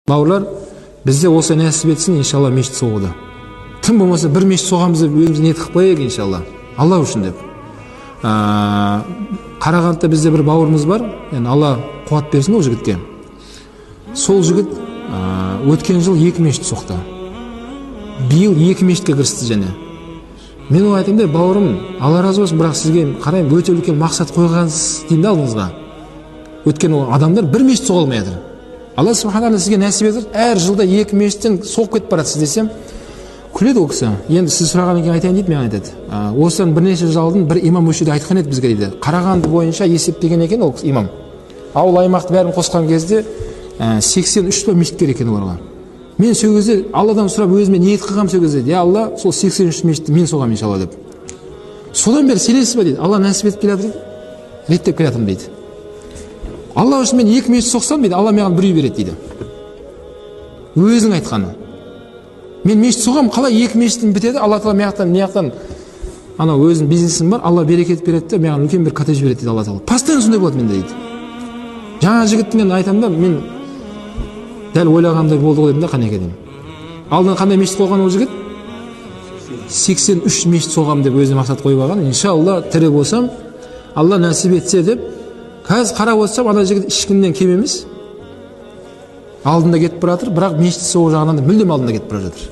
Бауырлар, бізде осы нәсіп етсін, иншалла, мешіт соғуды. Тым болмаса бір мешіт соғамыз деп өзіміз ниет қылып қояйық, иншалла, Алла үшін деп. Қарағандыда бізде бір бауырымыз бар, енді Алла қуат берсін ол жігітке. Сол жігіт өткен жыл екі мешіт соқты, биыл екі мешітке кірісті. Және мен оған айтамын да: «Бауырым, Алла разы болсын, бірақ сізге қараймын, өте үлкен мақсат қойғансыз», — деймін да алдыңызға. Өйткені ол адамдар бір мешіт соға алмай жатыр. «Алла субхана сізге нәсіп етіп, әр жылда екі мешіттен соғып кетіп баратсыз», — десем, күледі ол кісі. «Енді сіз сұрағаннан кейін айтайын», — дейді маған. Айтады: «Осыдан бірнеше жыл алдын бір имам осы жерде айтқан еді бізге», — дейді. Қарағанды бойынша есептеген екен ол имам, ауыл аймақты бәрін қосқан кезде 83 па мешіт керек екен оларға. «Мен сол кезде Алладан сұрап, өзіме ниет қылғанмын сол кезде: я Алла, сол 83 мешітті мен соғамын, иншалла», — деп. «Содан бері, сенесіз ба, — дейді, — Алла нәсіп етіп келе жатыр, реттеп келе жатырмын», — дейді. «Алла үшін мен екі мешіт соқсам, — дейді, — Алла маған бір үй береді», — дейді. Өзінің айтқаны: «Мен мешіт соғамын, қалай екі мешітім бітеді, Алла тағала мына жақтан, мына жақтан анау өзінің бизнесім бар, Алла берекет береді де, маған үлкен бір коттедж береді», — дейді. «Алла тағала постоянно сондай болады менде», — дейді. Жаңа жігітті мен айтамын да, мен дәл ойлағандай болды ғой дедім да. Қанеке деймін, алдына қандай мешіт қойған ол жігіт? 83 мешіт соғамын деп өзіне мақсат қойып алған, иншалла, тірі болсам, Алла нәсіп етсе деп. Қазір қарап отырсам, ана жігіт ешкімнен кем емес, алдында кетіп бара жатыр, бірақ мешіт соғу жағынан да мүлдем алдында кетіп бара жатыр.